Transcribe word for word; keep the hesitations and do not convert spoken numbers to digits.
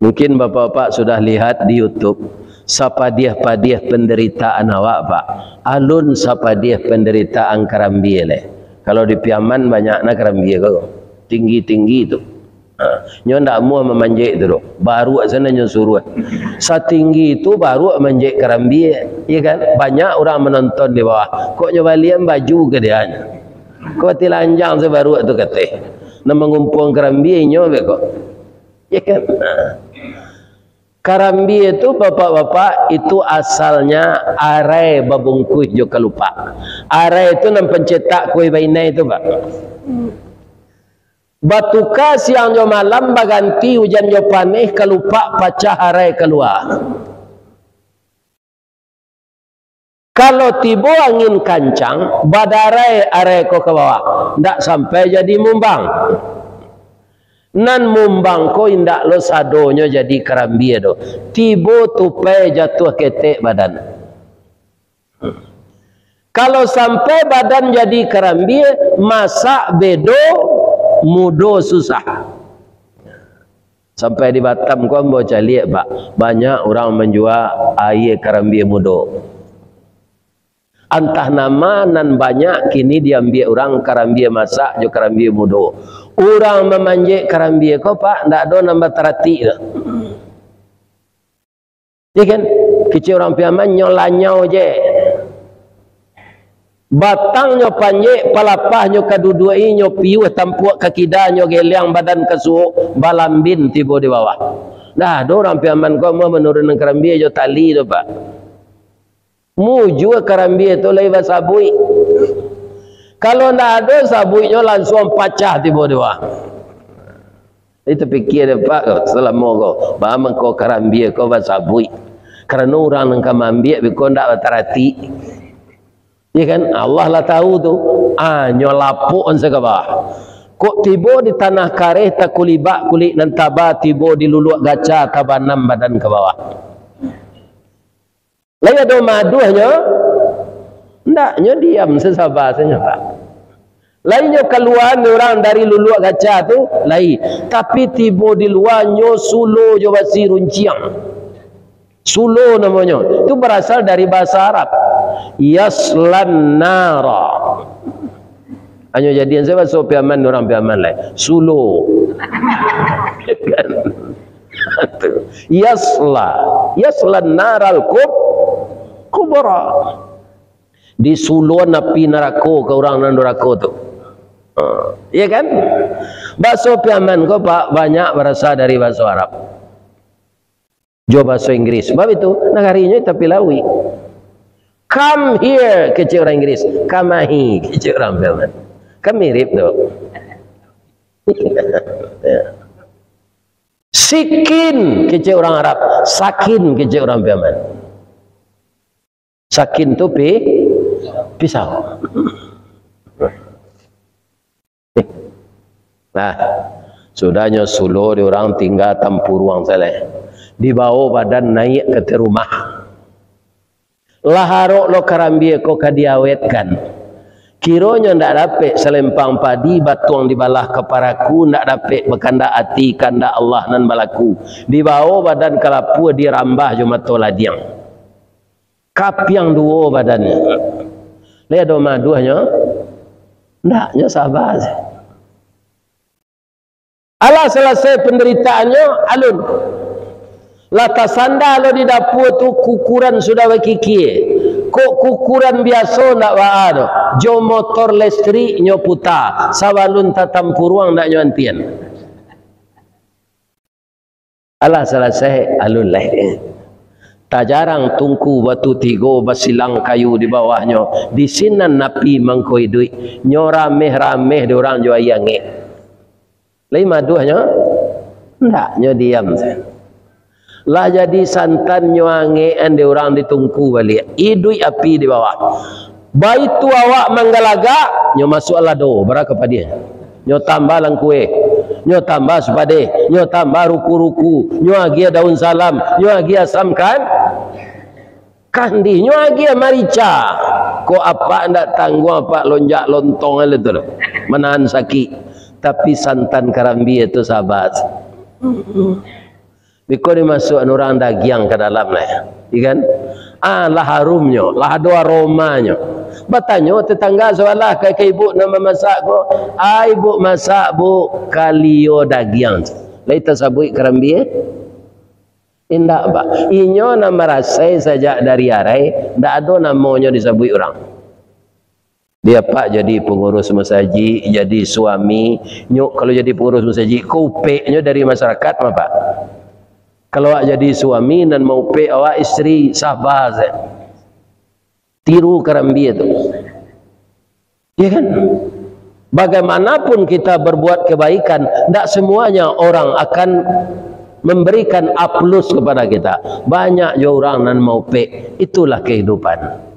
Mungkin bapak-bapak sudah lihat di YouTube, sapadiah-padiah penderitaan awak, Pak. Alun sapadiah penderitaan karambia lai. Kalau di Piaman banyak na karambia ko. Tinggi-tinggi tu. Ha, nyo ndak amuah mamanjek tu doh. Baruak sajo nyo suruah. Satinggi tu baruak manjek karambia, ya kan? Banyak urang manonton di bawah. Kok nyo balian baju ka dia nyo. Kok tilanjang sabaruak tu kateh. Nan mangumpuang karambia inyo be kok. Ya kan? Ha. Karambia tu, bapak-bapak, itu asalnya arai babungkuih jo kalupak. Arai tu nan pancetak kuih bainai tu, Pak. Batuka siang jo malam, baganti ujan jo paneh, kalupak pacah arai kalua. Kalau tibo angin kancang, badarai arai ko ka bawah, ndak sampai jadi mumbang. Nan mumbang ko indak lo sadonyo jadi karambia doh. Tibo tupai jatuah ketek badan. Kalau sampai badan jadi karambia, masak bedo, mudo susah. Sampai di Batam ko ambo caliak, Pak, banyak urang manjua aia karambia mudo. Antah nama nan banyak kini diambiak urang karambia masak jo karambia mudo. Urang mamanjek karambia ko, Pak, ndak ado nan bataratik doh. Ya kan? Kecek urang Piaman, nyo lanyau je. Batangnyo panjek, palapahnyo kaduduak-i, nyo piuah tampuak ka kida, nyo geliang badan ka suok, balambin tibo di bawah. Dah, ado urang Piaman ko mah manurunkan karambia jo tali tu, Pak. Mujua karambia tu lai basabuik. Kalau ndak ado sabuiknyo, lansuang pacah tibo di bawah. Jadi tapikia dek Pak ko, salamo ko, baa mangko karambia ko basabuik. Karano urang nan ka maambiak beko ndak bataratik. Ya kan? Allah lah tahu tu. Ah, nyo lapok an sagabah. Kok tibo di tanah kareh, takulibak kulik nan taba, tibo di luluak gaca, tabanam badan ka bawah. Lai ado maduahnyo? Ndak, nyo diam sasaba sajo, Pak. Lai nyo kaluaan urang dari luluak gaca tu, lai. Tapi tibo di lua, nyo sulo jo basi runciang. Sulo namonyo. Tu barasal dari bahasa Arab. Yaslan nara. Anyo jadian sajo baso Piaman, urang Piaman lai. Sulo. Kan? Tu. Yasla. Yaslan naral kub-, kubra. Disuloan api narako ka urang nan durako tu. Ha. Ya kan? Baso Piaman ko, Pak, banyak barasal dari baso Arab. Jo baso Inggris. Sabab itu, nagarinyo tapi lauik. "Come here," kecek urang Inggris. "Kamahi," kecek urang Piaman. Kan mirip tu. Ya. "Sikin," kecek urang Arab. "Sakin," kecek urang Piaman. Sakin tu pi-, pisau. Nah, sudahnyo sulo di urang tingga tampuruang sajo. Dibawo badan naiak ka ateh rumah. Lah arok lo karambia ko ka diawetkan. Kironyo ndak dapek salempang padi, batuang dibalah ka paraku, ndak dapek bakandak ati, kandak Allah nan balaku. Dibawo badan ka lapua, dirambah jo mato ladiang. Kapiang duo badannyo. Lai ado maduahnyo? Ndak, nyo saba se. Alah salasai pandaritaannyo, alun. Lah tasanda lo di dapua tu, kukuran sudah bakikia. Kok kukuran biaso ndak baa doh. Jo motor listrik nyo puta, sabalun tatampuruang ndak nyo antian. Alah salasai, alun lai. Tajarang tungku batu tigo, basilang kayu di bawahnyo, di sinan api mangko iduik, nyo rameh-rameh di urang jo aia angek. Lai maduahnyo? Ndak, nyo diam sajo. Lah jadi santan, nyo angekan di urang di tungku baliak. Iduik api di bawah. Baitu awak manggalagak, nyo masuak lado, bara ka padiah. Nyo tambah langkueh, nyo tambah supadeh, nyo tambah ruku-ruku, nyo agiah daun salam, nyo agiah asam kan? Kandih, nyo agiah marica. Kok apak ndak tangguang, apak lonjak lontong aja tu, manahan sakik. Tapi santan karambia tu saba. Biko dimasuakan urang dagiang ka dalam lai, ya kan? Ah, lah harumnyo, lah ado aromanyo. Batanyo tetangga sabalah ka, ka ibu nan mamasak ko, "Ah, ibu masak, Bu, kalio dagiang." Lai tasabuik karambia? Indak, Pak. Inyo nan marasai sajak dari arai, ndak ado namonyo disabuik urang. Dia, Pak, jadi pangurus masajik, jadi suami, nyo kalau jadi pangurus masajik, ko upeknyo dari masyarakat mah, Pak. Kalau awak jadi suami, nan maupek awak isteri, sabar sajo. Tiru karambia tu. Ya kan? Bagaimanapun kita berbuat kebaikan, ndak semuanya orang akan memberikan aplaus kepada kita. Banyak jo urang nan maupek. Itulah kehidupan.